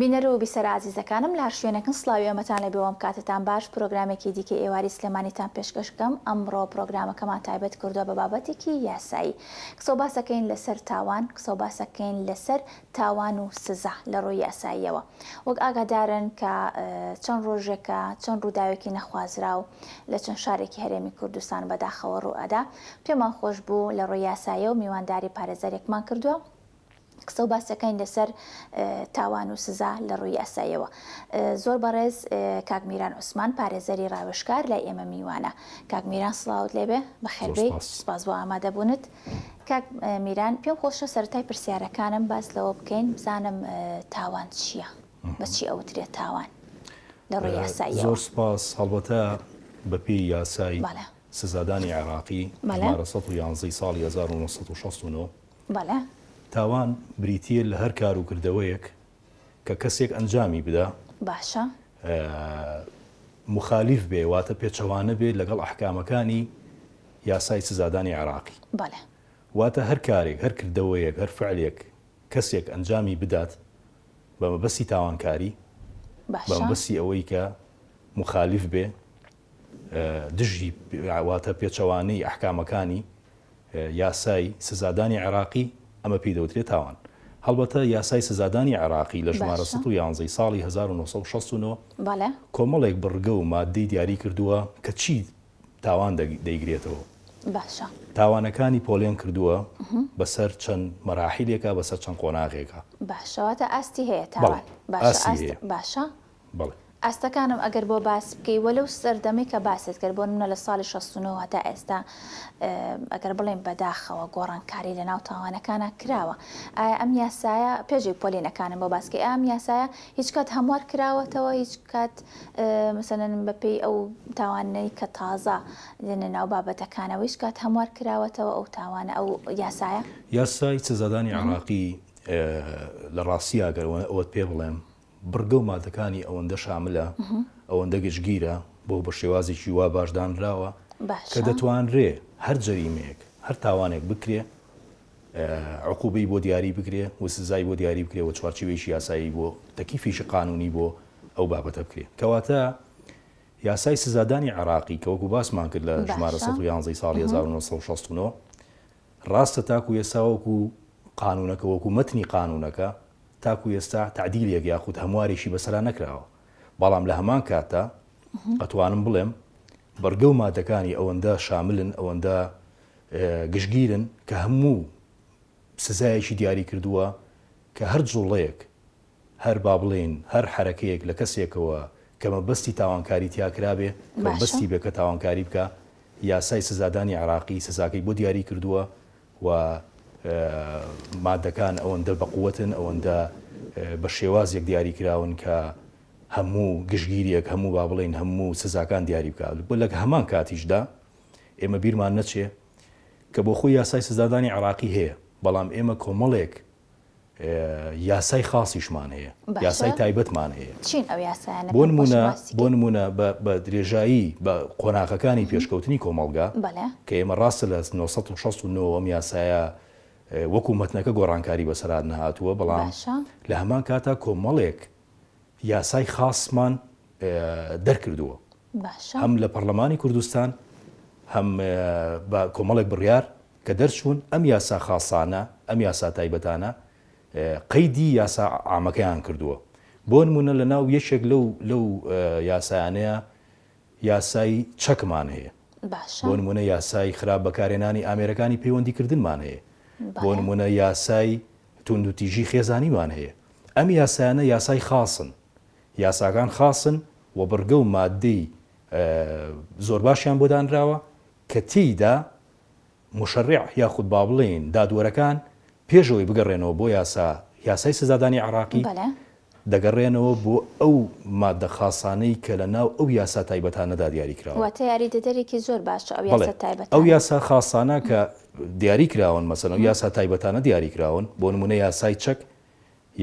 بینەر و بیسەرە ئازیزەکانم لە هەر شوێنێکن سڵاوی ئێمەتان لێ بێ وەم کاتەتان باش پرۆگرامێکی دیکەی ئێواری سلێمانیتان پێشکەش بکەم ئەمڕۆ پرۆگرامەکەمان تایبەت کردووە بە بابەتێکی یاسایی قسەو باسەکەین لەسەر تاوان قسەو باسەکەین لەسەر تاوان و سزا لە ڕووی یاساییەوە وەک ئاگادارن کە چەند ڕۆژێکە چەند ڕووداوێکی نەخوازراو لە چەند شارێکی هەرێمی کوردستان بەداخەوە ڕووئەدا پێمان خۆش بوو لە ڕووی یاساییەوە میوانداری پارێزەرێکمان کردووە قسە و باسەکەین لەسەر تاوان و سزا لە ڕووی یاساییەوە. زۆر بەڕێز کاک میران عوسمان پارێزەری ڕاوێژکار لای ئێمە میوانە. کاک میران سڵاوت لێبێ، بەخێر بێی، سپاس بۆ ئامادەبوونت. کاک میران پێم خۆشە سەرەتای پرسیارەکانم باس لەوە بکەین بزانم تاوان چییە؟ بە چی ئەوترێت تاوان لە ڕووی یاساییەوە؟ زۆر سپاس، هەڵبەتە بەپێی یاسای سزادانی عێراقی ژمارە 111 ی ساڵی 1969، بەڵێ. تاوان بریتییە لە هەر کار و کردەوەیەک کە کەسێک ئەنجامی بدا. باشە. موخالیف بێ واتە پێچەوانە بێ لەگەڵ ئەحکامەکانی یاسای سزادانی عێراقی. بەڵێ. واتە هەر کارێک، هەر کردەوەیەک، هەر فعلێک کەسێک ئەنجامی بدات بە مەبەستی تاوانکاری، بە باشە. مەبەستی ئەوەی کە موخالیف بێ، دژی واتە پێچەوانەی ئەحکامەکانی یاسای سزادانی عێراقی، ئەمە پێی دەوترێت تاوان. هەڵبەتە یاسای سزادانی عێراقی لە ژمارە 111 ی ساڵی 1969 کۆمەڵێک بڕگە و ماددەی دیاری کردووە کە چی تاوان دەیگرێتەوە. باشە. تاوانەکانی پۆلێن کردووە بەسەر چەند مەراحیلێکا، بەسەر چەند قۆناغێکا. باشە واتە ئاستی هەیە تاوان. بەڵێ ئاستی هەیە. باشە. بەڵێ. ئاستەکانم ئەگەر بۆ باس بکەی وە لەو سەردەمەی کە باست کرد بۆ نمونە لە ساڵی 69 هەتا ئێستا ئەگەر بڵێین بەداخەوە گۆڕانکاری لە ناو تاوانەکانا کراوە ئایا ئەم یاسایە پێشی پۆلینەکانم بۆ باس کەی ئەم یاسایە هیچ کات هەموار کراوەتەوە هیچ کات مەسەلەن بەپێی ئەو تاوانەی کە تازە دێنە ناو بابەتەکانەوە هیچ کات هەموار کراوەتەوە ئەو تاوانە ئەو یاسایە؟ یاسای سزادانی عێراقی لە ڕاستیا گەر ئەوەت پێ بڵێم بڕگە و مادەکانی ئەوەندە شاملە، ئەوەندە گشتگیرە، بۆ بە شێوازێکی وا باش دانراوە کە دەتوانرێ هەر جەریمەیەک، هەر تاوانێک بکرێ، عقوبەی بۆ دیاری بکرێ و سزای بۆ دیاری بکرێ و چوارچێوەیەکی یاسایی بۆ تەکیفێکی قانوونی بۆ ئەو بابەتە بکرێ. کەواتە یاسای سزادانی عێراقی کە وەکوو باسمان کرد لە ژمارە 111 ی ساڵی 1969 ڕاستە تاکوو ئێستا وەکوو قانوونەکە وەکوو مەتنی قانوونەکە تاکو ئێستا تەعدیلێک یاخود هەموارێکی بەسەرا نەکراوە، بەڵام لە هەمان کاتدا ئەتوانم بڵێم بڕگە و مادەکانی ئەوەندە شاملن، ئەوەندە گشتگیرن کە هەموو سزایەکی دیاری کردووە کە هەر جوڵەیەک، هەر با بڵێین هەر حەرەکەیەک لە کەسێکەوە کە مەبەستی تاوانکاری تیا کرابێ، کە مەبەستی بێ کە تاوانکاری بکا، یاسای سزادانی عێراقی سزاکەی بۆ دیاری کردووە و مادەکان ئەوەندە بەقوەتن، ئەوەندە بە شێوازێک دیاری کراون کە هەموو گشتگیریەک، هەموو با بڵێین هەموو سزاکان دیاری بکات. لە هەمان کاتیشدا ئێمە بیرمان نەچێ کە بۆ خۆی یاسای سزادانی عێراقی هەیە، بەڵام ئێمە کۆمەڵێک یاسای خاسیشمان هەیە، یاسای تایبەتمان هەیە. چین ئەو یاسایانە؟ بۆ نموونە بۆ نموونە بە درێژایی بە قۆناغەکانی پێشکەوتنی کۆمەڵگا کە ئێمە ڕاستە لە 969 ئەم یاسایە وەکو مەتنەکە گۆڕانکاری بەسەرا نەهاتووە، بەڵام لە هەمان کاتا کۆمەڵێک یاسای خاسمان دەرکردووە هەم لە پەرلەمانی کوردستان هەم بە کۆمەڵێک بڕیار کە دەرچوون ئەم یاسا خاسانە، ئەم یاسا تایبەتانە قەیدی یاسا عامەکەیان کردووە. بۆ نموونە لە ناو یەکێک لەو لەو یاسایانەیە یاسای چەکمان هەیە. باشە. بۆ نموونە یاسای خراپ بەکارهێنانی ئامێرەکانی پەیوەندیکردنمان هەیە. بۆ نموونە یاسای توندوتیژی خێزانیمان هەیە. ئەم یاسایانە یاسای خاسن. یاساکان خاسن و بڕگە و ماددەی زۆر باشیان بۆ دانراوە کە تێیدا موشەریع یاخود با بڵێین دادوەرەکان پێش ئەوەی بگەڕێنەوە بۆ یاسا یاسای سزادانی عێراقی دەگەڕێنەوە بۆ ئەو ماددە خاسانەی کە لە ناو ئەو یاسا تایبەتانەدا دیاری کراون. واتە یاریدەدەرێکی زۆر باشە ئەو یاسا تایبەتانە. ئەو یاسا خاسانە کە دیاری کراون مەسەلەن ئەو یاسا تایبەتانە دیاری کراون بۆ نموونە یاسای چەک،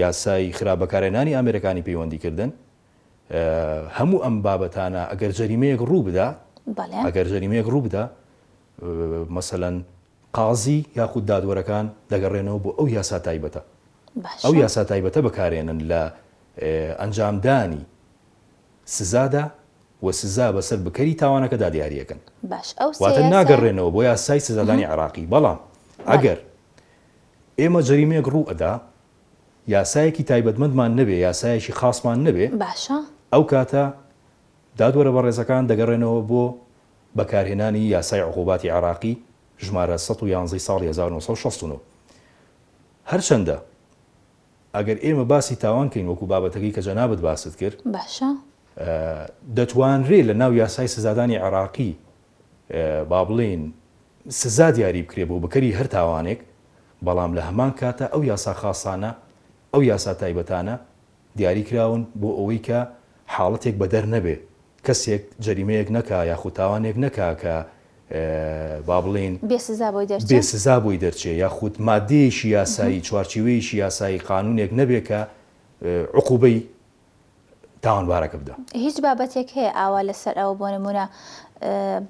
یاسای خراپ بەکارهێنانی ئامێرەکانی پەیوەندیکردن، هەموو ئەم بابەتانە ئەگەر جەریمەیەک ڕوو بدا، ئەگەر جەریمەیەک ڕوو بدا مەسەلەن قازی یاخود دادوەرەکان دەگەڕێنەوە بۆ ئەو یاسا تایبەتە. ئەو یاسا تایبەتە بەکارێنن لە. ئەنجامدانی سزادا و سزا بەسەر بکەری تاوانەکەدا دیاریەکەن. باش ئەو سێ واتە یاسایە. ناگەڕێنەوە بۆ یاسای سزادانی عێراقی، بەڵام ئەگەر ئێمە جەریمەیەک ڕوو ئەدا یاسایەکی تایبەتمەندمان نەبێ، یاسایەکی خاسمان نەبێ، باشە. ئەو کاتە دادوەرە بەڕێزەکان دەگەڕێنەوە بۆ بەکارهێنانی یاسای عقوباتی عێراقی ژمارە 111 ی ساڵی 1969. هەرچەندە ئەگەر ئێمە باسی تاوان کەین وەکو بابەتەکەی کە جەنابت باست کرد، باشە. دەتوانرێ لە ناو یاسای سزادانی عێراقی با بڵێین سزا دیاری بکرێ بۆ بکەری هەر تاوانێک، بەڵام لە هەمان کاتا ئەو یاسا خاسانە، ئەو یاسا تایبەتانە دیاری کراون بۆ ئەوەی کە حاڵەتێک بەدەر نەبێ، کەسێک جەریمەیەک نەکا یاخود تاوانێک نەکا کە با بڵێین بێ سزا بۆی دەرچێ، بێ سزا بۆی دەرچێ یاخود مادەیەکی یاسایی، چوارچێوەیەکی یاسایی، قانوونێک نەبێ کە عقوبەی تاوانبارەکە بدا. هیچ بابەتێک هەیە ئاوا لەسەر ئەوە بۆ نموونە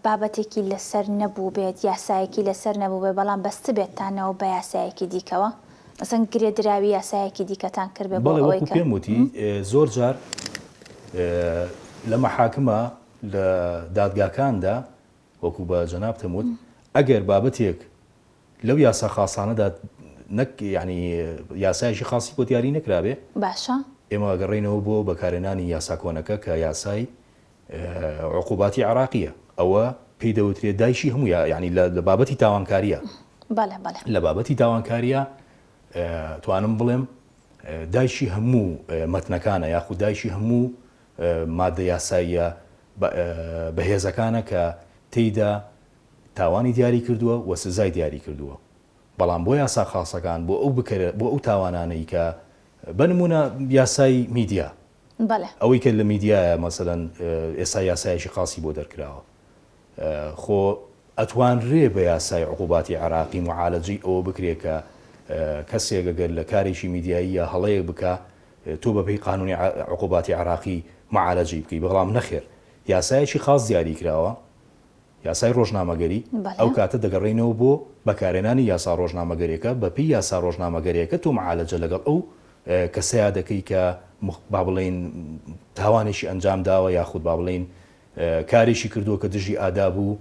بابەتێکی لەسەر نەبووبێت یاسایەکی لەسەر نەبووبێت بەڵام بەستبێتتانەوە بە یاسایەکی دیکەوە مەسەن گرێدراوی یاسایەکی دیکەتان کردبێ بۆ بەڵێ ئەوەی وەکو کە پێم وتی زۆر جار لە مەحاکمە لە دادگاکاندا وەکو بە جەنابتم وت ئەگەر بابەتێک لەو یاسا خاسانەدا نەک یانی یاسایەکی خاسی بۆ دیاری نەکرابێ باشە. ئێمە ئەگەڕێینەوە بۆ بەکارهێنانی یاسا کۆنەکە کە یاسای عقوباتی عێراقیە ئەوە پێی دەوترێ دایکی هەموو یانی لە بابەتی تاوانکاریە بەڵێ بەڵێ. لە بابەتی تاوانکاریە توانم بڵێم دایکی هەموو مەتنەکانە یاخود دایکی هەموو مادە یاساییە بەهێزەکانە کە تێیدا تاوانی دیاری کردووە و سزای دیاری کردووە بەڵام بۆ یاسا خاسەکان بۆ ئەو بکەرە بۆ ئەو تاوانانەی کە بە نموونە یاسای میدیا بەڵێ. ئەوەی کە لە میدیایە مەسەلەن ئێستا یاسایەکی خاسی بۆ دەرکراوە خۆ ئەتوانرێ بە یاسای عقوباتی عێراقی معالەجەی ئەوە بکرێ کە کەسێک ئەگەر لە کارێکی میدیاییە هەڵەیەک بکا تۆ بە پێی قانونی عقوباتی عێراقی معالەجەی بکەی بەڵام نەخێر یاسایەکی خاس دیاری کراوە یاسای ڕۆژنامەگەری، ئەو کاتە دەگەڕێینەوە بۆ بەکارهێنانی یاسا ڕۆژنامەگەریەکە، بەپێی یاسا ڕۆژنامەگەریەکە تۆ معالەجە لەگەڵ ئەو کەسەیا دەکەی کە با بڵێین تاوانێکی ئەنجام داوە یاخود با بڵێین کارێکی کردووە کە دژی ئاداب و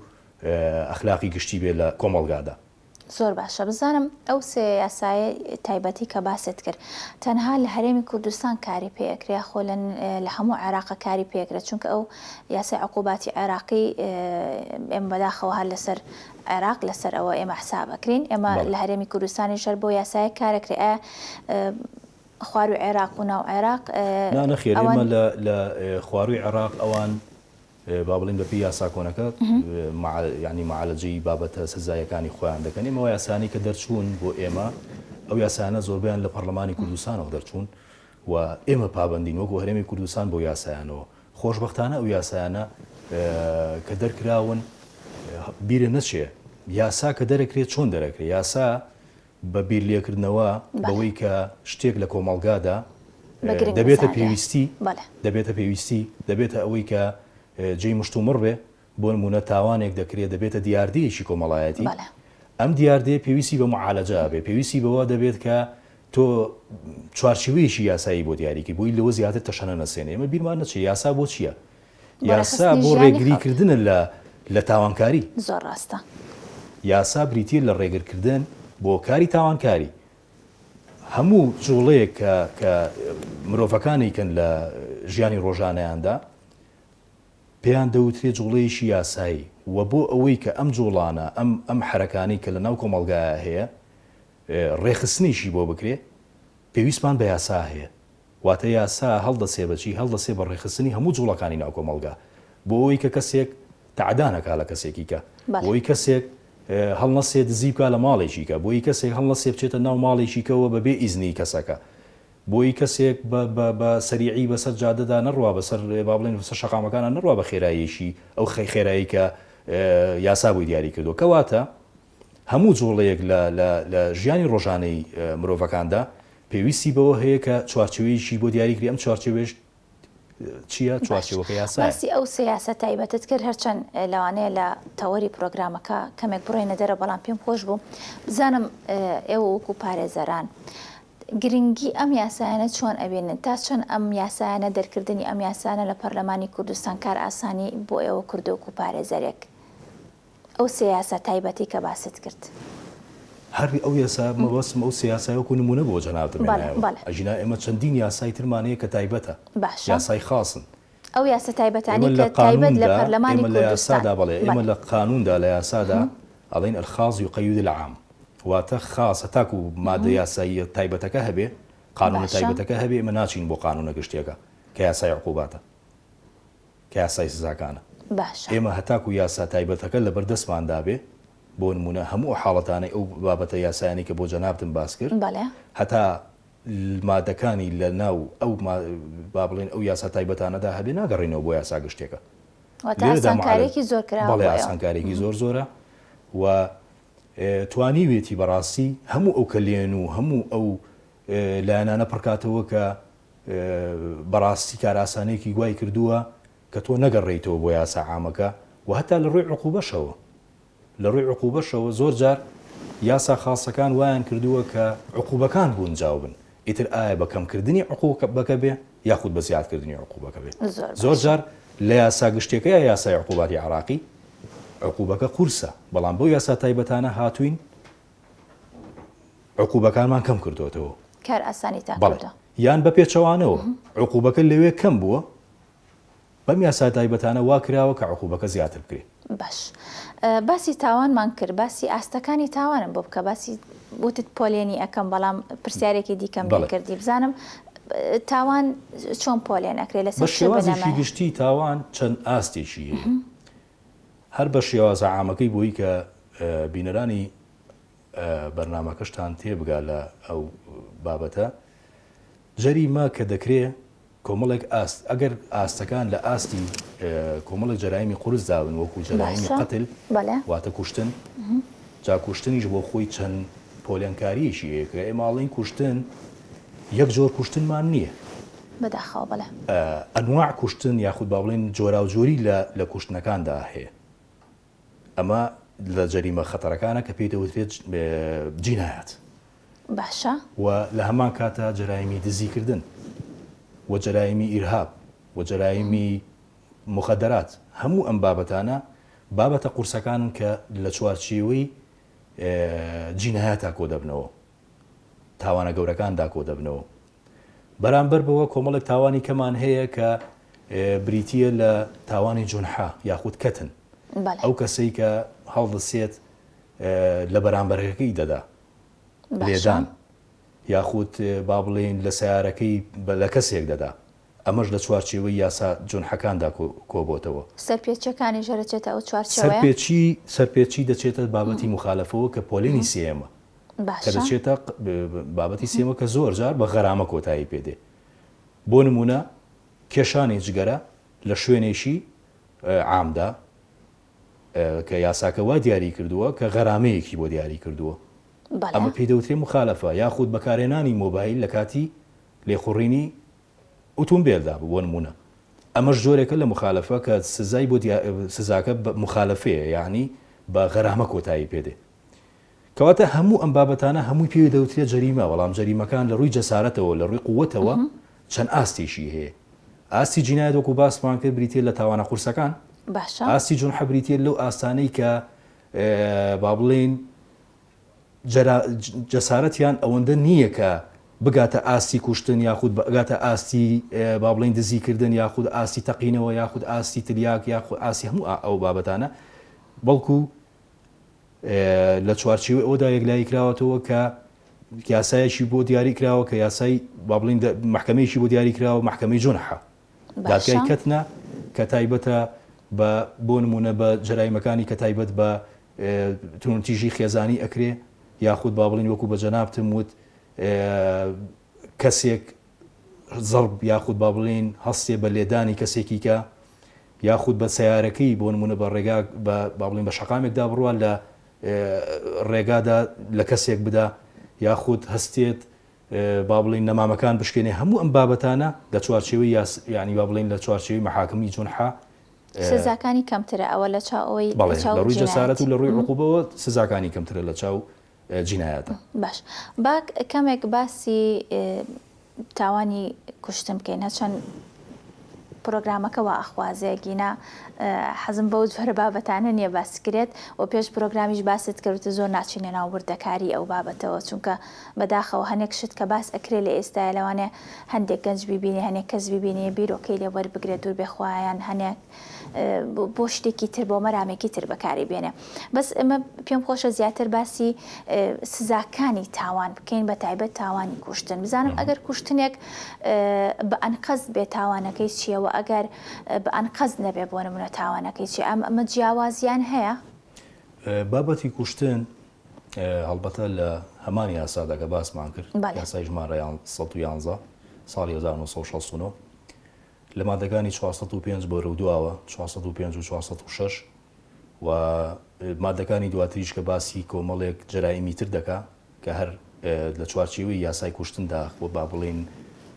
ئەخلاقی گشتی بێ لە کۆمەڵگادا. زۆر باشە بزانم ئەو سێ یاسایە تایبەتی کە باست کرد تەنها لە هەرێمی کوردستان کاری پێ ئەکرێ یاخۆ لە هەموو عێراقە کاری پێ ئەکرێت چونکە ئەو یاسای عقوباتی عێراقی ئێمە بەداخەوە هەر لەسەر عێراق لەسەر ئەوە ئێمە حساب ئەکرین ئێمە لە هەرێمی کوردستانیش هەر بۆ یاسایە کارەکرێ ئایا خواروی عێراق و ناو عێراق نا نەخێر ئێمە لە خواروی عێراق ئەوان با بڵێین بەپێی یاسا کۆنەکە یانی معالەجەی بابەتە سزاییەکانی خۆیان دەکەن، ئێمە ئەو یاسایانەی کە دەرچوون بۆ ئێمە ئەو یاسایانە زۆربەیان لە پەڕلەمانی کوردستانەوە دەرچوون و ئێمە پابەندین وەکو هەرێمی کوردستان بەو یاسایانەوە، خۆشبەختانە ئەو یاسایانە کە دەرکراون بیرە نەچێ یاسا کە دەرەکرێت چۆن دەرەکرێت یاسا بە بیرلێکردنەوە بەوەی کە شتێک لە کۆمەڵگادا دەبێتە پێویستی، دەبێتە پێویستی، دەبێتە ئەوەی کە جێی مشتومڕ بێ، بۆ نموونە تاوانێک دەکرێ دەبێتە دیاردەیەکی کۆمەڵایەتی، ئەم دیاردەیە پێویستی بە موعالەجە ئەبێ، پێویستی بەوە دەبێت کە تۆ چوارچێوەیەکی یاسایی بۆ دیاریکەی بۆی لەوە زیاتر تەشەنە نەسێنێ. ئێمە بیرمان نەچێ یاسا بۆ چییە؟ یاسا بۆ ڕێگری کردنە لە لە تاوانکاری. زۆر ڕاستە. یاسا بریتیە لە ڕێگرکردن بۆ کاری تاوانکاری. هەموو جوڵەیەک کە کە مرۆڤەکان ئەیکەن لە ژیانی ڕۆژانەیاندا پێیان دەوترێ جوڵەیەکی یاسایی و بۆ ئەوەی کە ئەم جوڵانە ئەم ئەم حەرەکانەی کە لە ناو کۆمەڵگایا هەیە ڕێکخستنێکی بۆ بکرێ پێویستمان بە یاسا هەیە. واتە یاسا هەڵدەسێ بە چی؟ هەڵدەسێ بە ڕێکخستنی هەموو جوڵەکانی ناو کۆمەڵگا. بۆ ئەوەی کە کەسێک تەعدا نەکا لە کەسێکی کە. بۆ ئەوەی کەسێک هەڵنەسێ دزی بکا لە ماڵێکی کە. بۆ ئەوی کەسێک هەڵنەسێ بچێتە ناو ماڵێکی کەوە بە بێ ئیزنی کەسەکە. بۆ ئەوی کەسێک بە بە بە سەریعی بەسەر جادەدا نەڕوا بەسەر با بڵێین بەسەر شەقامەکانا نەڕوا بە خێراییەکی ئەو خێرایەی کە یاسا بۆی دیاری کردووە. کەواتە هەموو جوڵەیەک لە لە لە ژیانی ڕۆژانەی مرۆڤەکاندا پێویستی بەوە هەیە کە چوارچێوەیەکی بۆ دیاری کرێ، ئەم چوارچێوەیەش چییە؟ باش چوارچێوەکە یاسایە. باسی ئەو سێ یاسا تایبەتت کرد، هەرچەند لەوانەیە لە تەوەری پرۆگرامەکە کەمێک بڕۆینە دەرەوە، بەڵام پێم خۆش بوو بزانم ئێوە وەکو پارێزەران. گرنگی ئەم یاسایانە چۆن ئەبینن؟ تا چەند ئەم یاسایانە دەرکردنی ئەم یاسانە لە پەرلەمانی کوردستان کارئاسانی بۆ ئێوە کردوە وەکو پارێزەرێک؟ ئەو سێ یاسا تایبەتەی کە باست کرد. هەر ئەو یاسا مەبەستم ئەو سێ یاسایە وەکو نموونە بۆ جەنابتم بەڵێ هێنایەوە بەڵێ. ئەگینا ئێمە چەندین یاسای ترمان هەیە کە تایبەتە باشە. یاسای خاسن. ئەو یاسا ئێمە تایبەتانەی لە کە تایبەت لە قانووندا پەرلەمانی ئێمە لە کوردستان یاسادا بەڵێ ئێمە بەڵێ. لە قانووندا لە یاسادا ئەڵێین الخاص یقید العام واتە خاص هەتاکو مادە یاساییە تایبەتەکە هەبێ قانوونە باشە. تایبەتەکە هەبێ ئێمە ناچین بۆ قانوونە گشتیەکە کە یاسای عقوباتە. کە یاسای سزاکانە. باشە. ئێمە هەتاکو یاسا تایبەتەکە لەبەر دەستماندا بێ، بۆ نموونە هەموو ئەو حاڵەتانەی ئەو بابەتە یاسایانەی کە بۆ جەنابتم باس کرد، بەڵێ. هەتا مادەکانی لە ناو ئەو با بڵێین ئەو یاسا تایبەتانەدا هەبێ ناگەڕێینەوە بۆ یاسا گشتیەکە. واتە لێرەدا معالە ئاسانکاریەکی زۆر کراوە بەڵێ بۆ ئێوە. ئاسانکاریەکی زۆر زۆرە و توانیوێتی بەڕاستی هەموو ئەو کەلێن و هەموو ئەو لایەنانە پڕکاتەوە کە بەڕاستی کارئاسانیەکی وای کردووە کە تۆ نەگەڕێیتەوە بۆ یاسا عامەکە و هەتا لە ڕووی عقوبەشەوە لە ڕووی عقوبەشەوە زۆر جار یاسا خاصەکان وایان کردووە کە عقوبەکان گونجاو بن ئیتر ئایا بە کەمکردنی عقوبەکە بێ یاخود بە زیادکردنی عقوبەکە بێ زۆر زۆر باشە. جار لە یاسا گشتیەکەیا یاسای عقوباتی عێراقی عقوبەکە قورسە بەڵام بەو یاسا تایبەتانە هاتووین عقوبەکانمان کەم کردۆتەوە. کار ئاسانیتان بەڵێ کردوە. یان بە پێچەوانەوە عقوبەکە لەوێ کەم بووە بەم یاسا تایبەتانە وا کراوە کە عقوبەکە زیاتر بکرێ. باش باسی تاوانمان کرد باسی ئاستەکانی تاوانم بۆ بکە باسی وتت پۆلێنی ئەکەم بەڵام پرسیارێکی دیکەم لێ بەڵێ. کردی بزانم تاوان چۆن پۆلێن ئەکرێ بە لەسەر چ شێوازێکی بنەمایە؟ گشتی تاوان چەند ئاستێکی هەیە هەر بە شێوازە عامەکەی بۆی کە بینەرانی بەرنامەکەشتان تێبگا لە ئەو بابەتە جەریمە کە دەکرێ کۆمەڵێک ئاست ئەگەر ئاستەکان لە ئاستی کۆمەڵێک جەرایمی قورسدا بن وەکو جەرایمی باشە قەتل بەڵێ واتە کوشتن جا کوشتنیش بۆ خۆی چەند پۆلێنکاریەکی هەیە کە ئێمە ئەڵێین کوشتن یەک جۆر کوشتنمان نییە. بەداخەوە بەڵێ. ئەنواع کوشتن یاخود با بڵێین جۆراوجۆری لە لە کوشتنەکاندا هەیە. ئەمە لە جەریمە خەتەرەکانە کە پێی دەوترێت جینایات. باشە. و لە هەمان کاتا جەرایمی دزی کردن و جەرایمی ئیرهاب و جەرایمی موخەدەرات هەموو ئەم بابەتانە بابەتە قورسەکانن کە لە چوارچێوەی جینایاتا کۆدەبنەوە تاوانە گەورەکاندا کۆدەبنەوە. بەرامبەر بەوە کۆمەڵێک تاوانی کەمان هەیە کە بریتییە لە تاوانی جونحە یاخود کەتن، ئەو کەسەی کە هەڵدەسێت لە بەرامبەرەکەی دەدا، لێدان یاخود با بڵێین لە سەیارەکەی لە کەسێک دەدا، ئەمەش لە چوارچێوەی یاسا جونحەکاندا کۆبۆتەوە. سەرپێچیەکانیش هەر دەچێتە ئەو چوارچێوەیە؟ سەرپێچی سەرپێچی دەچێتە بابەتی موخالەفەوە کە پۆلێنی سێیەمە. کە باشە. دەچێتە بابەتی سێیەمەوە کە زۆر جار بە غەرامە کۆتایی پێ دێ. بۆ نموونە کێشانی جگەرە لە شوێنێکی عامدا کە یاساکە وا دیاری کردووە کە غەرامەیەکی بۆ دیاری کردووە. بەڵێ. ئەمە پێی دەوترێ موخالەفە یاخود بەکارهێنانی مۆبایل لە کاتی لێخوڕینی ئوتومبێلدا بۆ نموونە ئەمەش جۆرێکە لە موخالەفە کە سزای بۆ سزاکە بە موخالەفەیە یانی بە غەرامە کۆتایی پێ دێ. کەواتە هەموو ئەم بابەتانە هەمووی پێی دەوترێت جەریمە، بەڵام جەریمەکان لە ڕووی جەسارەتەوە، لە ڕووی قووەتەوە چەند ئاستێکی هەیە. ئاستی جینایەت وەکو باسمان کرد بریتییە لە تاوانە قورسەکان. باشە. ئاستی جونحە بریتییە لەو ئاستانەی کە با بڵێین جەرا جەسارەتیان ئەوەندە نییە کە بگاتە ئاستی کوشتن یاخود بگاتە ئاستی با بڵێین دزیکردن یاخود ئاستی تەقینەوە یاخود ئاستی تلیاک یاخود ئاستی هەموو ئەو بابەتانە بەڵکو لە چوارچێوەی ئەوەدا یەکلایی کراوەتەوە کە یاسایەکی بۆ دیاری کراوە کە یاسای با بڵین محکمەیەکی بۆ دیاری کراوە محکمەی جونحە دادگای کەتنە کە تایبەتە بە بۆ نمونە بە جەرایمەکانی کە تایبەت بە توندوتیژی خێزانی ئەکرێ یاخود با بڵین وەکو بە جەنابتم وت کەسێک زەڕب یاخود با بڵێین هەستێ بە لێدانی کەسێکی کە یاخود بە سەیارەکەی بۆ نمونە بە ڕێگا بە با بڵێین بە شەقامێکدا بڕوا لە ڕێگادا لە کەسێک بدا یاخود هەستێت با بڵێین نەمامەکان بشکێنێ هەموو ئەم بابەتانە لە چوارچێوەی یاس یعنی با بڵێین لە چوارچێوەی مەحاکمی جونحە سزاکانی کەمترە ئەوە لە چاو ئەوەی بەڵێ لە چاو لە ڕووی جینایەت جەسارەت و لە ڕووی عقوبەوە سزاکانی کەمترە لە چاو. جینایەتە. باش با کەمێک باسی تاوانی کوشتن بکەین هەرچەند پرۆگرامەکە وا ئەخوازێ گینا حەزم بەو جۆرە بابەتانە نییە باس کرێت و پێش پرۆگرامیش باست کرد زۆر ناچینە ناو وردەکاری ئەو بابەتەوە چونکە بەداخەوە هەنێک شت کە باس ئەکرێ لە ئێستایا لەوانەیە هەندێک گەنج بیبینێ هەنێک کەس بیبینێ بیرۆکەی لێ وەربگرێت دوور بێ خوایان هەنێک بۆ شتێکی تر بۆ مەرامێکی تر بەکاری بێنێ بەس ئێمە پێم خۆشە زیاتر باسی سزاکانی تاوان بکەین بە تایبەت تاوانی کوشتن بزانم ئەگەر کوشتنێک بە ئەنقەست بێ تاوانەکەی چییە و ئەگەر بە ئەنقەست نەبێ بۆ نمونە تاوانەکەی چیە ئەم ئەمە جیاوازیان هەیە؟ بابەتی کوشتن هەڵبەتە لە هەمان یاسادا کە باسمان کرد یاسای ژمارە 111 ساڵی 1969 لە مادەکانی 405 بەرەو دواوە 405 و 406 و مادەکانی دواتریش کە باسی کۆمەڵێک جەرائیمی تر دەکا کە هەر لە چوارچێوەی یاسای کوشتندا خۆ با بڵێین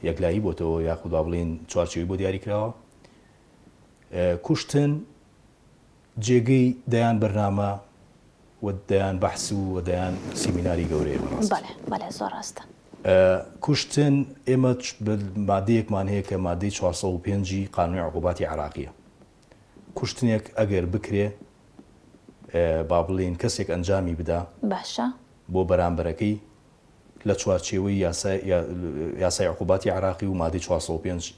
یەکلایی بۆتەوە یاخود با بڵێین چوارچێوەی بۆ دیاری کراوە کوشتن جێگەی دەیان بەرنامە و دەیان بەحس و دەیان سیمیناری گەورەیە بەڕاستی. بەڵێ بەڵێ زۆر ڕاستە. کوشتن ئێمە مادەیەکمان هەیە کە مادەی 405 ی قانونی عقوباتی عێراقیە. کوشتنێک ئەگەر بکرێ با بڵێین کەسێک ئەنجامی بدا باشە. بۆ بەرامبەرەکەی لە چوارچێوەی یاسای یاسای عقوباتی عێراقی و مادەی 405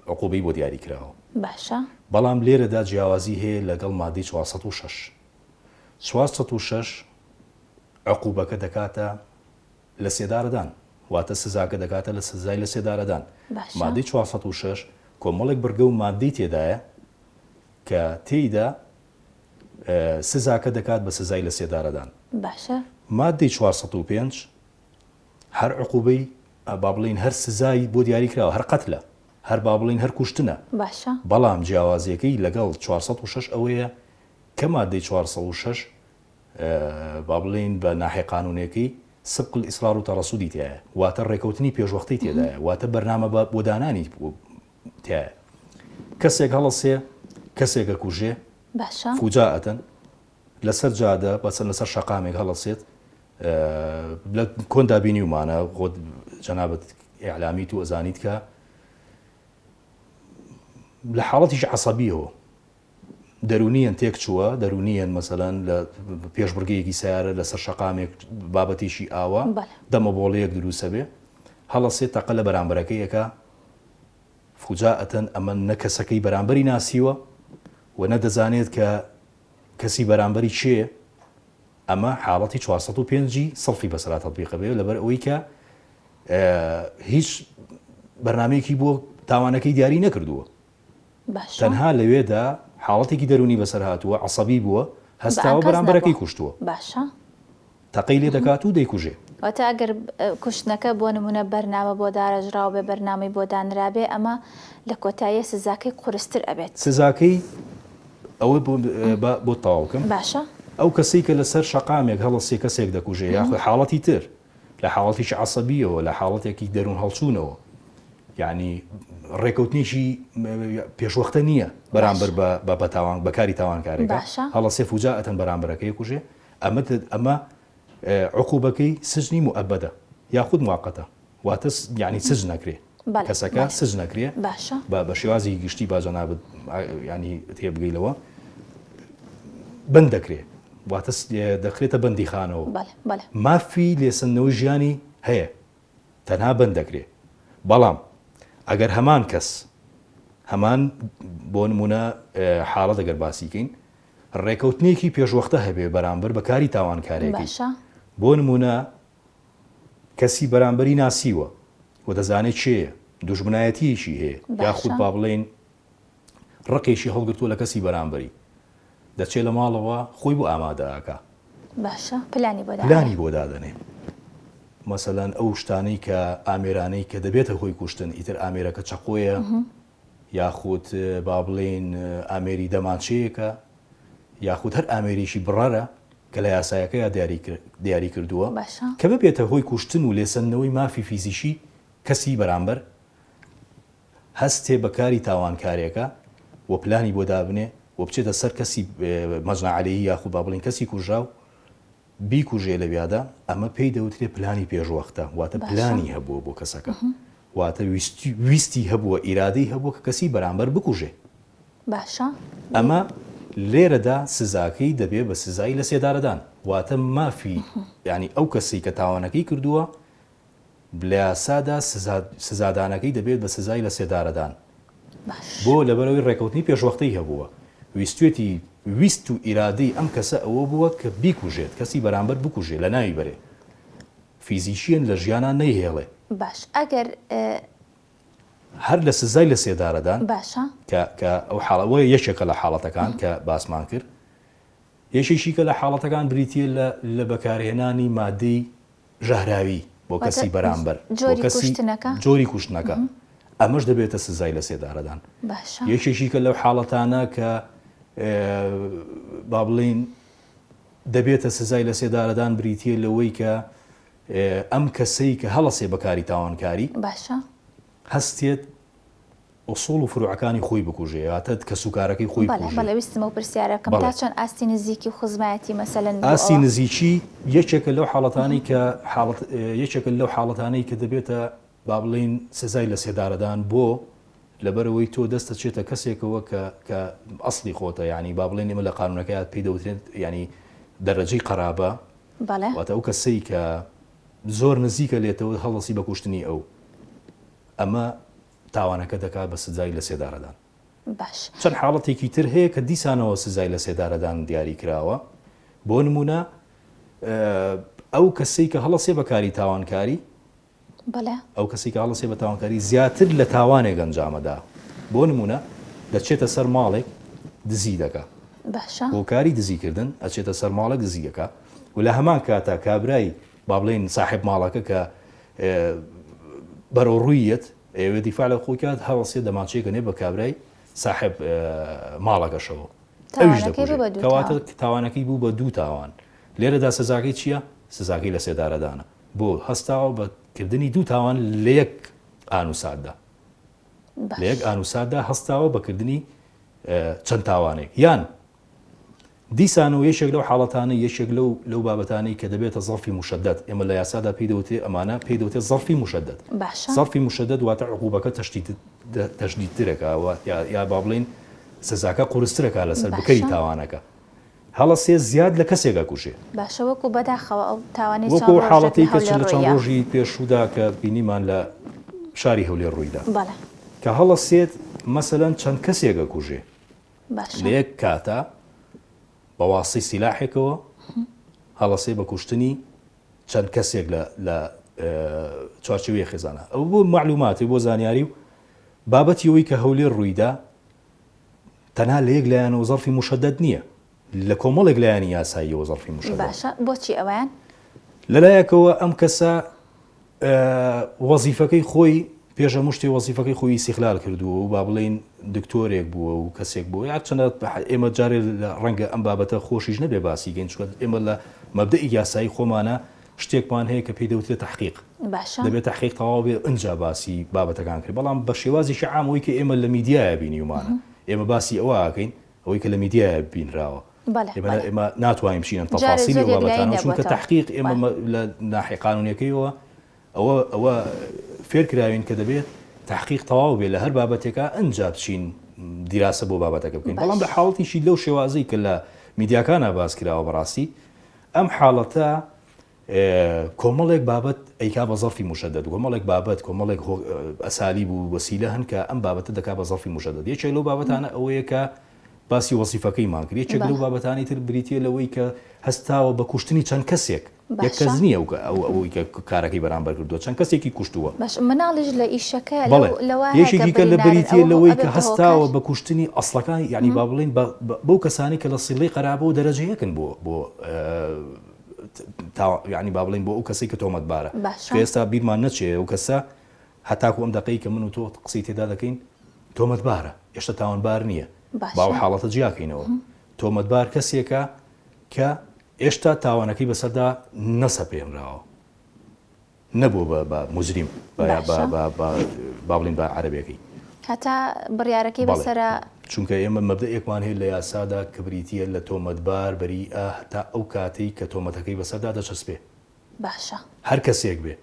عقوبەی بۆ دیاری کراوە. باشە. بەڵام لێرەدا جیاوازی هەیە لەگەڵ مادەی 406. 406 عقوبەکە دەکاتە لە سێدارەدان، واتە سزاکە دەکاتە لە سزای لە سێدارەدان. باشە. مادەی 406 کۆمەڵێک بڕگە و مادەی تێدایە کە تێیدا سزاکە دەکات بە سزای لە سێدارەدان. باشە. مادەی 405 هەر عقوبەی با بڵێین هەر سزای بۆ دیاری کراوە، هەر قەتلە، هەر با بڵێین هەر کوشتنە. باشە. بەڵام جیاوازیەکەی لەگەڵ 406 ئەوەیە کە مادەی 406 با بڵێین بە ناحیە قانونیەکەی سبق الإصرار و ترصدی تیایە، واتە ڕێکەوتنی پێشوەختەی تێدایە، واتە بەرنامە بۆ دانانی تیایە. کەسێک هەڵەسێ کەسێک ئەکوژێ، باشە. فوجائەتەن لەسەر جادە بەسەر لەسەر شەقامێک هەڵەسێت، لە کۆندا بینیومانە، خۆت جەنابت ئیعلامیت و ئەزانیت کە لە حاڵەتیش عەسەبیەوە دەروونییەن تێک چووە، دەروونییەن مەسەلەن لە پێشبڕگەیەکی سەیارە لەسەر شەقامێک بابەتێکی ئاوا دەمەبۆڵەیەک دروست ئەبێ، هەڵەسێ تەقە لە بەرامبەرەکەی ئەکا، فوجائەتەن ئەمە نە کەسەکەی بەرامبەری ناسیوە و نە دەزانێت کە کەسی بەرامبەری کێیە، ئەمە حاڵەتی 405 ی سڵفی بەسەرا تەتبیق ئەبێ لەبەر ئەوەی کە هیچ بەرنامەیەکی بۆ تاوانەکەی دیاری نەکردووە. باشە. تەنها لەوێدا حاڵەتێکی دەروونی بەسەر هاتووە، عەسەبی بووە، بە هەستاوە ئەنقەست بەرامبەرەکەی نەبووە. کوشتووە. باشە. تەقەی لێ دەکات و دەیکوژێ. واتە ئەگەر کوشتنەکە بۆ نموونە بەرنامە بۆ دارێژراو بێ، بەرنامەی بۆ دانرابێ، ئەمە لە کۆتاییە سزاکەی قورستر ئەبێت. سزاکەی ئەوە بۆ با بۆت تەواو کەم. باشە. ئەو کەسەی کە لەسەر شەقامێک هەڵەسێ کەسێک دەکوژێ یاخود حاڵەتی تر، لە حاڵەتێکی عەسەبییەوە، لە حاڵەتێکی دەروون هەڵچوونەوە، یانی ڕێکەوتنێکی پێشوەختە نییە بەرامبەر بە بە تاوان بە کاری تاوانکارێکە هەڵەسێ فوجائەتەن بەرامبەرەکەی کوژێ ئەمە ئەمە عقوبەکەی سجنی موئەبەدە یاخود مواقەتە واتە یانی سجن نەکرێ کەسەکە سجن نەکرێ باشە بە شێوازی گشتی با جەنابت ینی تێبگەی لەوە بەند دەکرێ واتە دەخرێتە بەندیخانەوە مافی لێسەندنەوەی ژیانی هەیە تەنها بەند دەکرێ بەڵام ئەگەر هەمان کەس هەمان بۆ نمونە حاڵەت ئەگەر باسی کەین ڕێکەوتنێکی پێشوەختە هەبێ بەرامبەر بە کاری تاوانکارێکی بۆ نمونە کەسی بەرامبەری ناسیوە و دەزانێت کێیە دوژمنایەتیەکی هەیە یاخود با بڵێین ڕقێکی هەڵگرتووە لە کەسی بەرامبەری دەچێ لە ماڵەوە خۆی بۆ ئامادە ئەکا. باشە پلانی بۆ دادەنێ. پلانی بۆ دادەنێ مەسەلەن ئەو شتانەی کە ئامێرانەی کە دەبێتە هۆی کوشتن ئیتر ئامێرەکە چەقۆیە یاخود با بڵێین ئامێری دەمانچەیەکە یاخود هەر ئامێرێکی بڕەرە کە لە یاسایەکەیا دیاری کردووە کە ببێتە هۆی کوشتن و لێسەندنەوەی مافی فیزیکی کەسی بەرامبەر هەستێ بە کاری تاوانکارێکە و پلانی بۆ دابنێ و بچێتە سەر کەسی مەجنا عەلەیی یاخود با بڵێین کەسی کوژراو. بیکوژێ لەویادا، ئەمە پێی دەوترێ پلانی پێشوەختە، واتە پلانی هەبووە بۆ کەسەکە، واتە ویستی هەبووە، ئیرادەی هەبووە کە کەسی بەرامبەر بکوژێ. باشە. ئەمە لێرەدا سزاکەی دەبێ بە سزای لەسێدارەدان، واتە مافی یانی ئەو کەسەی کە تاوانەکەی کردووە لە یاسادا سزادانەکەی دەبێت بە سزای لەسێدارەدان. بۆ؟ لەبەرئەوەی ڕێکەوتنی پێشوەختەی هەبووە. ویستوێتی، ویست و ئیرادەی ئەم کەسە ئەوە بووە کە بیکوژێت، کەسی بەرامبەر بکوژێ، لەناوی بەرێ. فیزیکییەن لە ژیانا نەیهێڵێ. باش ئەگەر. هەر لە سزای لەسێدارەدان. باشە. کە کە ئەو حاڵە ئەوە یەکێکە لە حاڵەتەکان کە باسمان کرد. یەکێکی کە لە حاڵەتەکان بریتییە لە لە بەکارهێنانی مادەی ژەهراوی بۆ کەسی بەرامبەر بۆ کەسی جۆری کوشتنەکە ئەمەش دەبێتە سزای لە سێدارەدان یەکێکی کە لەو حاڵەتانە کە با بڵین دەبێتە سزای لە سێدارەدان بریتە لەوەی کە ئەم کەسەی کە هەڵەسێ بەکاری تاوانکاری باشە هەستێت ئوسوڵ و فروعەکانی خۆی بکوژێ واتە کەسوکارەکەی خۆی بەڵێ بکوژێ. بەڵێ ویستم ئەو پرسیارە بکەم بەڵێ. تا چەند ئاستی نزیکی و خزمایەتی مەسەلەن بۆ ئاستی ئەوە. نزیکی یەکێکە لەو حاڵەتانەی کە حاڵەت یەکێکە لەو حاڵەتانەی کە دەبێتە با بڵێین سزای لەسێدارەدان بۆ لەبەرئەوەی تۆ دەست ئەچێتە کەسێکەوە کە کە ئەسڵی خۆتە یانی با بڵێین ئێمە لە قانونەکەیا پێی دەوترێت یانی دەرەجەی قەرابە بەڵێ. واتە ئەو کەسەی کە زۆر نزیکە لێتەوە هەڵدەستی بە کوشتنی ئەو ئەمە تاوانەکە دەکات بە سزای لەسێدارەدان. باش. چەند حاڵەتێکی تر هەیە کە دیسانەوە سزای لەسێدارەدان دیاری کراوە، بۆ نموونە ئەو کەسەی کە هەڵەسێ بە کاری تاوانکاری، بەڵێ. ئەو کەسەی کە هەڵەسێ بە تاوانکاری زیاتر لە تاوانێک ئەنجامەدا، بۆ نموونە دەچێتە سەر ماڵێک دزی دەکا. باشە. بۆ کاری دزی کردن ئەچێتە سەر ماڵێک دزی دەکا و لە هەمان کاتا کابرای با بڵێین ساحێب ماڵەکە کە بەرەو ڕووی یەت ئەیەوێ دیفاع لە خۆی کات هەڵەسێ دەمانچەیەکە نێ بە کابرای ساحێب ماڵەکەشەوە ئەویش تاوانەکەی بوو دەکوژێ بە دوو کەواتە تاوان. تاوانەکەی بوو بە دوو تاوان لێرەدا سزاکەی چییە؟ سزاکەی لە سێدارەدانە بۆ هەستاوە بە کردنی دوو تاوان لە یەک ئان و ساتدا لە یەک باش. ئان و ساتدا هەستاوە بە کردنی چەند تاوانێک یان دیسانەوە یەکێک لەو حاڵەتانەی، یەکێک لەو لەو بابەتانەی کە دەبێتە زەرفی موشەدەد، ئێمە لە یاسادا پێی دەوترێ ئەمانە پێی دەوترێت زەرفی موشەدەد. باشە. زەرفی موشەدەد واتە عقوبەکە تەشدید تەشدیدترەکا و یا یا با بڵێین سزاکە قورسترەکا لەسەر بکەری باشە. تاوانەکە. هەڵەسێ زیاد لە کەسێک ئەکوژێ. باشە وەکوو بەداخەوە ئەو تاوانەی وەکوو چەند ئەو ڕۆژێک لە حاڵەتەی کە هەولێر لە چەند ڕووییا. ڕۆژی پێشوودا کە بینیمان لە شاری هەولێر ڕوویدا. بەڵێ. کە هەڵەسێت مەسەلەن چەند کەسێک ئەکوژێ. باشە. لە یەک کاتا بە واسطەی سیلاحێکەوە هەڵەسێ بە کوشتنی چەند کەسێک لە لە چوارچێوەی خێزانە ئەو بۆ معلوماتی بۆ زانیاری و بابەتی ئەوەی کە هەولێر ڕوویدا تەنها لە یەک لایەنەوە زەرفی مشەدەد نییە لە کۆمەڵێک لایەنی یاساییەوە زەرفی مشەدەد باشە بۆچی ئەویان لەلایەکەوە ئەم کەسە وەزیفەکەی خۆی پێش هەموو شتێ وەزیفەکەی خۆی ئیستیغلال کردووە و با بڵێین دکتۆرێک بووە و کەسێک بووە هەرچەندە ئێمە جارێ ڕەنگە ئەم بابەتە خۆشیش نەبێ باسی کەین چونکە ئێمە لە مەبدەئی یاسایی خۆمانە شتێکمان هەیە کە پێی دەوترێت تەحقیق باشە دەبێت تەحقیق تەواو بێ ئنجا باسی بابەتەکان کرێ بەڵام بە شێوازێکی عام ئەوەی کە ئێمە لە میدیایە بینیومانە ئێمە باسی ئەوە ئەکەین ئەوەی کە لە میدیایە بینراوە بەڵێ ئێمە بەڵێ. ئێمە ناتوانین بچینە جارێ تەفاسیلی زۆر ئەو یەکلایی بابەتانەوە چونکە نەبووەتەوە. تەحقیق ئێمە بەڵێ. لە ناحیە قانونیەکەیەوە ئەوە ئەوە فێر کراوین کە دەبێت تەحقیق تەواو بێ لە هەر بابەتێکا ئنجا بچین دیراسە بۆ بابەتەکە بکەین بەڵام باش. لە حاڵەتیشی لەو شێوازەی کە لە میدیاکانا باس کراوە بەڕاستی ئەم حاڵەتە کۆمەڵێک بابەت ئەیکا بە زەرفی موشەدەد، کۆمەڵێک بابەت، کۆمەڵێک ئەسالیب و وەسیلە هەن کە ئەم بابەتە دەکا بە زەرفی موشەدەد. یەکێک لەو بابەتانە ئەوەیە کە باسی وەزیفەکەیمان کرد. یەکێک لەو بابەتانەی تر بریتییە لەوەی کە هەستاوە بە کوشتنی چەند کەسێک. یەک کەس نییە ئەو ئەوەی کە کارەکەی بەرامبەر کردووە، چەند کەسێکی کوشتووە. باش مناڵیش لە ئیشەکە بەڵێ. لەوە هەیە کە یەکێکی کە لە بریندارن بریتییە ئەوە لەوەی کە ئەبێتە هەستاوە هۆکار؟ بە کوشتنی ئەسڵەکانی یانی با بڵێین بە بەو کەسانەی کە لە سیڵەی قەرابە و دەرەجە یەکن بۆ بۆ تا یانی با بڵێین بۆ ئەو کەسەی کە تۆمەتبارە. باشە. چونکە ئێستا بیرمان نەچێ ئەو کەسە هەتاکو ئەم دەقەی کە من و تۆ قسەی تێدا دەکەین تۆمەتبارە، ئێشتا تاوانبار نییە. با ئەو باشە. حاڵەتە جیاکەینەوە. تۆمەتبار کەسێکە کە ئێشتا تاوانەکەی بەسەردا نەسەپێنراوە. نەبووە بە بە موجریم بە باشە. بە بە با بڵێین بە عەرەبێکەی. هەتا بڕیارەکەی بەڵێ. بەسەرا. چونکە ئێمە مەبدەئێکمان هەیە لە یاسادا کە بریتییە لە تۆمەتبار بەریئە هەتا ئەو کاتەی کە تۆمەتەکەی بەسەردا دەچەسپێ. باشە. هەر کەسێک بێ،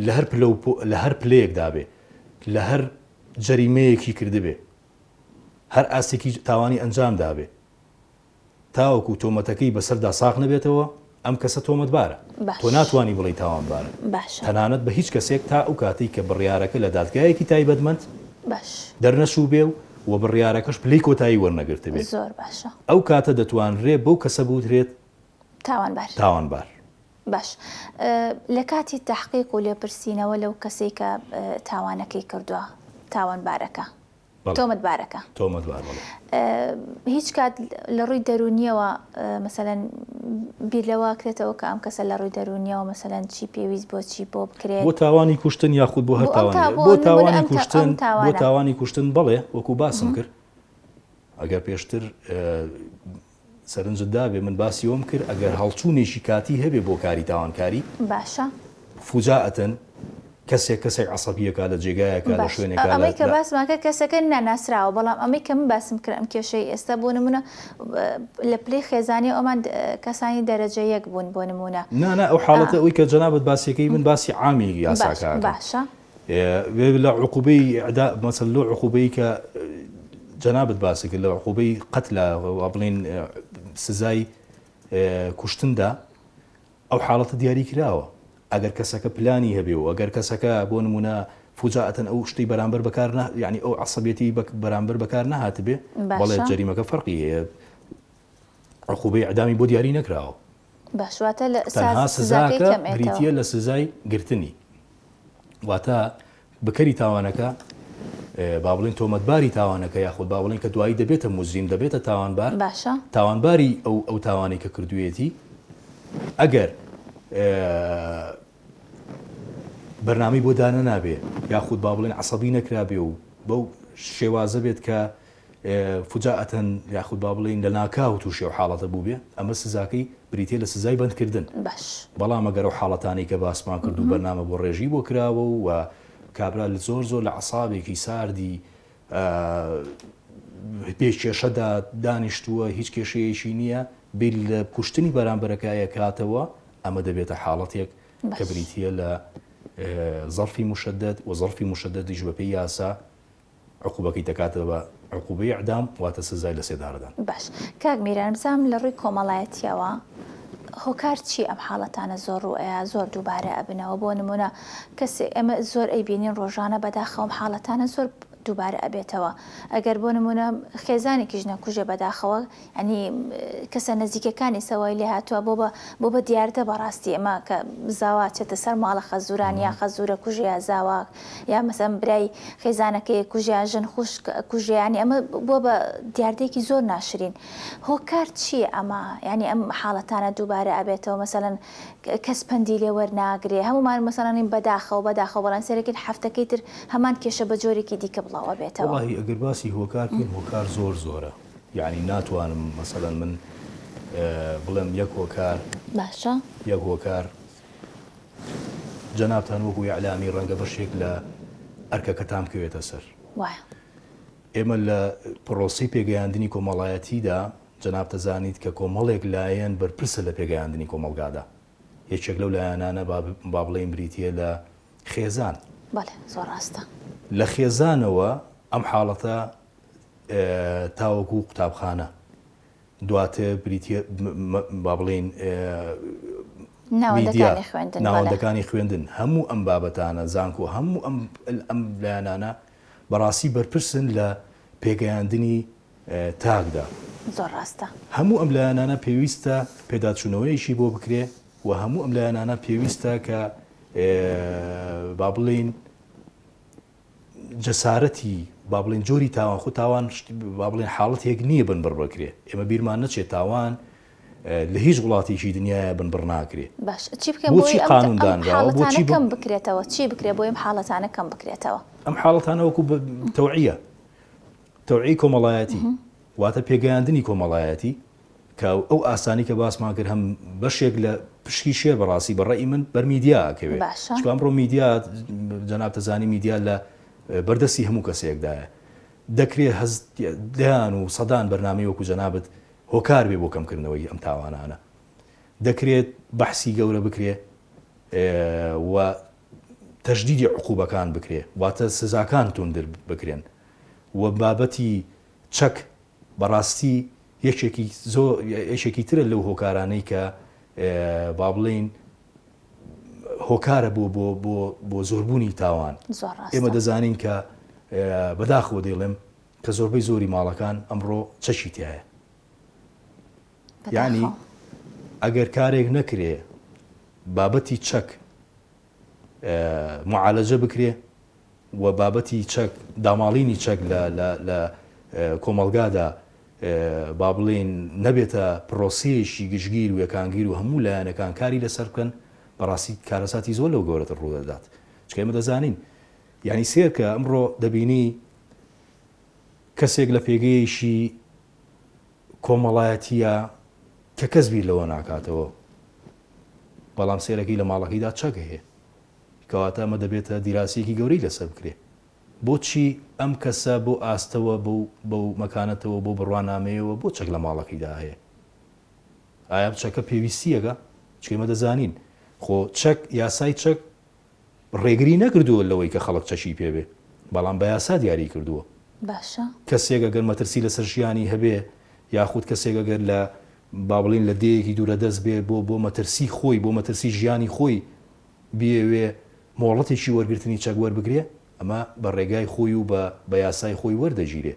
لە هەر پلە و لە هەر پلەیەکدا بێ، لە هەر جەریمەیەکی کردبێ، هەر ئاستێکی تاوانی ئەنجام دابێ، تاوەکو تۆمەتەکەی بەسەردا ساغ نەبێتەوە، ئەم کەسە تۆمەتبارە. تۆ باش. ناتوانی بڵێی تاوانبارە. باشە. تەنانەت بە هیچ کەسێک تا ئەو کاتەی کە بڕیارەکە لە دادگایەکی تایبەتمەند باش. دەرنەچووبێ و و بڕیارەکەش پلەی کۆتایی وەرنەگرتبێ. زۆر باشە. ئەو کاتە دەتوانرێ بەو کەسە بوترێت تاوانبار. تاوانبار. باش. لە کاتی تەحقیق و لێپرسینەوە لەو کەسەی کە تاوانەکەی کردووە، تاوانبارەکە. تۆمەتبارەکە. تۆمەتبار بەڵێ. هیچ کات لە ڕووی دەروونیەوە مەسەلەن بیر لەوە کرێتەوە کە ئەم کەسە لە ڕووی دەروونیەوە مەسەلەن چی پێویست بۆ چی بۆ بکرێت؟ بۆ تاوانی کوشتن یاخود بۆ هەر تاوانێک؟ بۆ تاوانی کوشتن بۆ تاوانی کوشتن بەڵێ وەکو باسم کرد ئەگەر پێشتر سەرنجت دابێ من باسی ئەوەم کرد ئەگەر هەڵچوونێکی کاتی هەبێ بۆ کاری تاوانکاری باشە. فوجائەتەن کەسێک کەسێک عەسەبیەکا لە جێگایەکا لە باش شوێنێکا لە ئەمەی کە لە. باسمان کرد کەسەکە ناناسراوە بەڵام ئەمەی کە من باسم کرد ئەم کێشەی ئێستا بۆ نمونە لە پلەی خێزانی ئەمان کەسانی دەرەجە یەک بوون بۆ نمونە نا نا ئەو حاڵەتە ئەوی کە جەنابت باسیەکەی من باسی عامی باش یاساکە ئەکەم. باشە. لە عقوبەی ئیعدا مەسەل لۆ عقوبەی کە جەنابت باسی کرد لە عقوبەی قەتلا وا بڵێین سزای کوشتندا ئەو حاڵەتە دیاری کراوە ئەگەر کەسەکە پلانی هەبێ و ئەگەر کەسەکە بۆ نمونە فوجائەتەن ئەو شتەی بەرامبەر بەکار نە یعنی ئەو عەسەبیەتی بەرامبەر بەکار نەهاتبێ بەڵێ باشە جەریمەکە فەرقی هەیە عقوبەی ئیعدامی بۆ دیاری نەکراوە. باش واتە لە تەنها ساز سزاکەی سزاکە کەم ئێتەوە. بریتییە لە سزای گرتنی واتە بکەری تاوانەکە با بڵێین تۆمەتباری تاوانەکە یاخود با بڵێین کە دوایی دەبێتە موجریم دەبێتە تاوانبار باشە. تاوانباری ئەو ئەو تاوانەی کە کردوویەتی ئەگەر بەرنامەی بۆ دانەنابێ یاخود با بڵێن عەسەبی نەکرابێ و بەو شێوازە بێت کە فجائەتەن یاخود با بڵێین لەناکاو تووشی ئەو حاڵەتە بووبێ، ئەمە سزاکەی بریتییە لە سزای بەندکردن. باش. بەڵام ئەگەر ئەو حاڵەتانەی کە باسمان کرد و بەرنامە بۆ ڕێژی بۆ کراوە و کابرا زۆر زۆر لە عەسابێکی ساردی بێ کێشەدا دانیشتووە، هیچ کێشەیەکی نییە، بیر لە کوشتنی بەرامبەرەکە ئەکاتەوە، ئەمە دەبێتە حاڵەتێک کە باش. بریتییە لە زەرفی موشەدەد و زەرفی موشەدەدیش بەپێی یاسا عقوبەکەی دەکاتە بە عقوبەی ئیعدام واتە سزای لەسێدارەدان. باش کاک میران بزانم لە ڕووی کۆمەڵایەتیەوە هۆکار چیە ئەم حاڵەتانە زۆر ڕوو ئەیا زۆر دووبارە ئەبنەوە بۆ نمونە کەسێ ئێمە زۆر ئەیبینین ڕۆژانە بەداخەوە ئەم حاڵەتانە زۆر دووبارە ئەبێتەوە ئەگەر بۆ نمونە خێزانێکیش نەکوژێ بەداخەوە یانی کەسە نزیکەکانی سەوای لێ هاتووە بۆ بە بۆ بە دیاردە بەڕاستی ئەمە کە زاوا چێتە سەر ماڵە خەزوران یا خەزورە کوژێ یا زاوا یا مەسەن برای خێزانەکەی کوژێ یا ژن خوشک کوژێ یانی ئەمە بۆ بە دیاردەیەکی زۆر ناشرین هۆکار چییە ئەمە یانی ئەم حاڵەتانە دووبارە ئەبێتەوە مەسەلەن کەس پەندی لێ وەرناگرێ هەموومان مەسەلەن بەداخەوە بەداخەوە بەڵام سەیرەکەین هەفتەکەی تر هەمان کێشە بە جۆرێکی دیکە بڵاو ئەبێتەوە. وەڵاهی ئەگەر باسی هۆکار بکەین هۆکار زۆر زۆرە یانی ناتوانم مەسەلەن من بڵێم یەک هۆکار باشە یەک هۆکار جەنابتان وەکو ئیعلامی ڕەنگە بەشێک لە ئەرکەکەتان بکەوێتە سەر. وایە. ئێمە لە پڕۆسەی پێگەیاندنی کۆمەڵایەتیدا جەنابت دەزانیت کە کۆمەڵێک لایەن بەرپرسە لە پێگەیاندنی کۆمەڵگادا. یەکێک لەو لایەنانە با بڵێین بریتییە لە خێزان. بەڵێ زۆر ڕاستە. لە خێزانەوە ئەم حاڵەتە تاوەکو قوتابخانە دواتر بریتییە با بڵێین میدیا، ناوەندەکانی خوێندن، بەڵێ. ناوەندەکانی خوێندن، هەموو ئەم بابەتانە، زانکۆ، هەموو ئەم ئەم لایەنانە بەڕاستی بەرپرسن لە پێگەیاندنی تاکدا. زۆر ڕاستە. هەموو ئەم لایەنانە پێویستە پێداچوونەوەیەکی بۆ بکرێ و هەموو ئەم لایەنانە پێویستە کە با بڵێین جەسارەتی با بڵێین جۆری تاوان خۆ تاوان با بڵێین حاڵەتێک نییە بنبڕ بکرێ ئێمە بیرمان نەچێت تاوان لە هیچ وڵاتێکی دنیاە بنبڕ ناکرێ باش چی بکەین بۆی بۆچی ئەم قانون ئەم دانراوە حاڵەتانە بۆچی کەم بکرێتەوە چی بکرێ بۆی ئەم حاڵەتانە کەم بکرێتەوە ئەم حاڵەتانە وەکو تەوعیە تەوعی کۆمەڵایەتی واتە پێگەیاندنی کۆمەڵایەتی کە ئەو ئاسانی کە باسمان کرد هەم بەشێک لە پشکی شێر بەڕاستی بە ڕەئی من بەر میدیا ئەکەوێ باشە. چونکە ئەمڕۆ میدیا جەنابت ئەزانی میدیا لە بەردەستی هەموو کەسێکدایە. دەکرێ هەز دەیان و سەدان بەرنامەی وەکو جەنابت هۆکار بێ بۆ کەمکردنەوەی ئەم تاوانانە. دەکرێت بەحسی گەورە بکرێ و تەشدیدی عقوبەکان بکرێ واتە سزاکان توندر بکرێن و بابەتی چەک بەڕاستی یەکێکی زۆر یەکێکی ترە لەو هۆکارانەی کە با بڵێین هۆکارە بۆ بۆ بۆ بۆ زۆربوونی تاوان زۆر ڕاستە. ئێمە دەزانین کە بەداخەوە دەیڵێم کە زۆربەی زۆری ماڵەکان ئەمڕۆ چەکی تایە یعنی بەداخەوە. ئەگەر کارێک نەکرێ بابەتی چەک معالەجە بکرێ و بابەتی چەک داماڵینی چەک لە لە لە کۆمەڵگادا با بڵێین نەبێتە پرۆسەیەکی گشتگیر و یەکانگیر و هەموو لایەنەکان کاری لەسەر بکەن بەڕاستی کارەساتی زۆر لەو گەورەتر ڕوودەدات چونکە ئێمە دەزانین یعنی سێرکە ئەمڕۆ دەبینی کەسێک لە پێگەیەکی کۆمەڵایەتیە کە کەس بیر لەوە ناکاتەوە بەڵام سێرەکەی لە ماڵەکەیدا چەک هەیە کەواتە ئەمە دەبێتە دیراسەیەکی گەورەی لەسەر بکرێ. بۆچی ئەم کەسە بەو ئاستەوە، بەو بەو مەکانەتەوە، بەو بڕوانامەیەوە بۆ چەک لە ماڵەکەیدا هەیە؟ ئایا ئەم چەکە پێویستییەکە؟ چونکە ئێمە دەزانین خۆ چەک، یاسای چەک ڕێگری نەکردووە لەوەی کە خەڵک چەکی پێ بێ، بەڵام بە یاسا دیاری کردووە. باشە. کەسێک ئەگەر مەترسی لەسەر ژیانی هەبێ، یاخود کەسێک ئەگەر لە با بڵێین لە دێیەکی دوورەدەست بێ بۆ بۆ مەترسی خۆی، بۆ مەترسی ژیانی خۆی بیەوێ مۆڵەتێکی وەرگرتنی چەک وەربگرێ، ئەمە بە ڕێگای خۆی و بە بە یاسای خۆی وەردەگیرێ.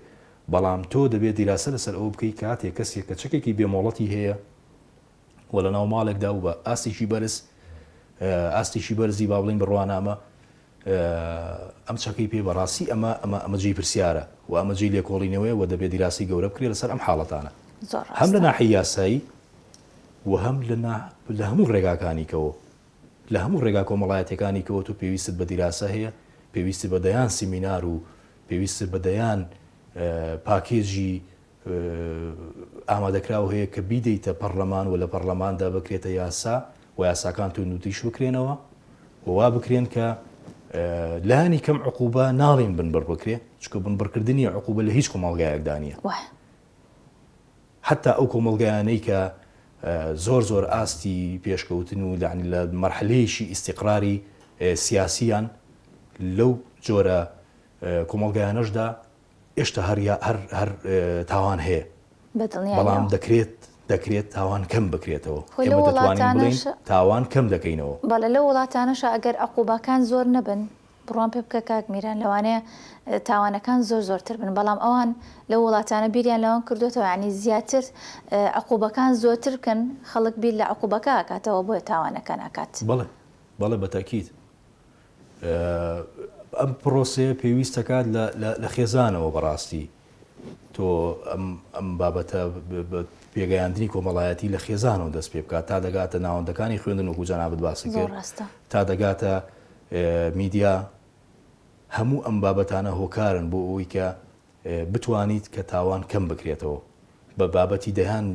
بەڵام تۆ دەبێ دیراسە لەسەر ئەوە بکەی کاتێ کەسێک کە چەکێکی بێ مۆڵەتی هەیە و لە ناو ماڵێکدا و بە ئاستێکی بەرز ئاستێکی بەرزی با بڵێین بڕوانامە ئەم چەکەی پێ بەڕاستی ئەمە ئەمە ئەمە جێی پرسیارە و ئەمە جێی لێکۆڵینەوەیە و دەبێ دیراسەی گەورە بکرێ لەسەر ئەم حاڵەتانە زۆر هەم لە ڕاستە. ناحەی یاسایی و هەم لە نا لە هەموو ڕێگاکانی کەوە لە هەموو ڕێگا کۆمەڵایەتیەکانی کەوە تۆ پێویستت بە دیراسە هەیە پێویستت بە دەیان سیمینار و پێویستت بە دەیان پاکێجی ئامادەکراو هەیە کە بیدەیتە پەڕلەمان و لە پەڕلەماندا بکرێتە یاسا و یاساکان توندوتیژ بکرێنەوە و وا بکرێن کە لانی کەم عقوبە ناڵین بنبڕ بکرێ چونکە بنبڕکردنی عقوبە لە هیچ کۆمەڵگایەکدا نییە. حەتا ئەو کۆمەڵگایانەی کە زۆر زۆر ئاستی پێشکەوتن و یەعنی لە مەرحەلەیەکی ئیستیقراری سیاسیان لەو جۆرە کۆمەڵگایانەشدا ئێشتا هەر هەر هەر تاوان هەیە بەڵام دەکرێت دەکرێت تاوان کەم بکرێتەوە ئێمە دەتوانین بڵێین تاوان کەم دەکەینەوە. بەڵێ لەو وڵاتانەشا ئەگەر عقوباکان زۆر نەبن بڕوام پێ بکە کاک میران لەوانەیە تاوانەکان زۆر زۆرتر بن بەڵام ئەوان لەو وڵاتانە بیریان لەوان کردوێتەوە ینی زیاتر عقوبەکان زۆرتر بکەن خەڵک بیر لە عقوبەکە ئەکاتەوە بۆیە تاوانەکان ئەکات. بەڵێ بەڵێ بەتەکید ئەم پرۆسەیە پێویست دەکات لە خێزانەوە بەڕاستی تۆ ئەم بابەتە پێگەیاندنی کۆمەڵایەتی لە خێزانەوە دەست پێ بکات تا دەگاتە ناوەندەکانی خوێندن وەکو جەنابت باسی کرد تا دەگاتە میدیا هەموو ئەم بابەتانە هۆکارن بۆ ئەوەی کە بتوانیت کە تاوان کەم بکرێتەوە بە بابەتی دەیان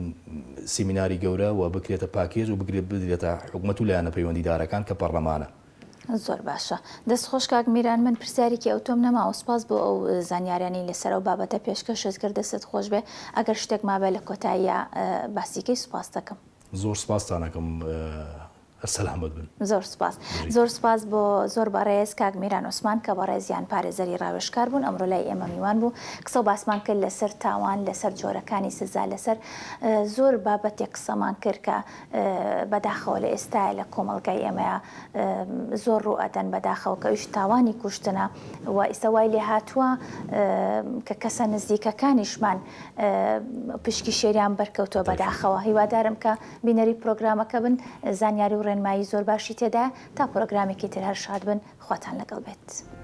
سیمیناری گەورە و بکرێتە پاکێج و بگرێت بدرێتە حکومەت و لایەنە پەیوەندیدارەکان کە پەڕلەمانە. زۆر باشە دەست خۆش کاک میران من پرسیارێکی ئەوتۆم نەماوە سوپاس بۆ ئەو زانیاریانەی لەسەر ئەو بابەتە پێشکەشت کرد دەستت خۆش بێ ئەگەر شتێک مابێ لە کۆتاییا باسی کەی سوپاست دەکەم. زۆر سوپاستان ئەکەم. هەر سەلامەت بن. زۆر سوپاس. زۆر سوپاس بۆ زۆر بەڕێز کاک میران عوسمان کە بەڕێزیان پارێزەری ڕاوێژکار بوون ئەمڕۆ لای ئێمە میوان بوو قسە و باسمان کرد لەسەر تاوان لەسەر جۆرەکانی سزا لەسەر زۆر بابەتێک قسەمان کرد کە بەداخەوە لە ئێستایا لە کۆمەڵگای ئێمەیا زۆر ڕوو ئەدەن بەداخەوە کە ئەویش تاوانی کوشتنە و ئیستا وای لێ هاتووە کە کەسە نزیکەکانیشمان پشکی شێریان بەرکەوتووە بەداخەوە هیوادارم کە بینەری پرۆگرامەکە بن زانیاری و ڕێنمایی زۆر باشی تێدایە تا پرۆگرامێکی تر هەر شاد بن خواتان لەگەڵ بێت.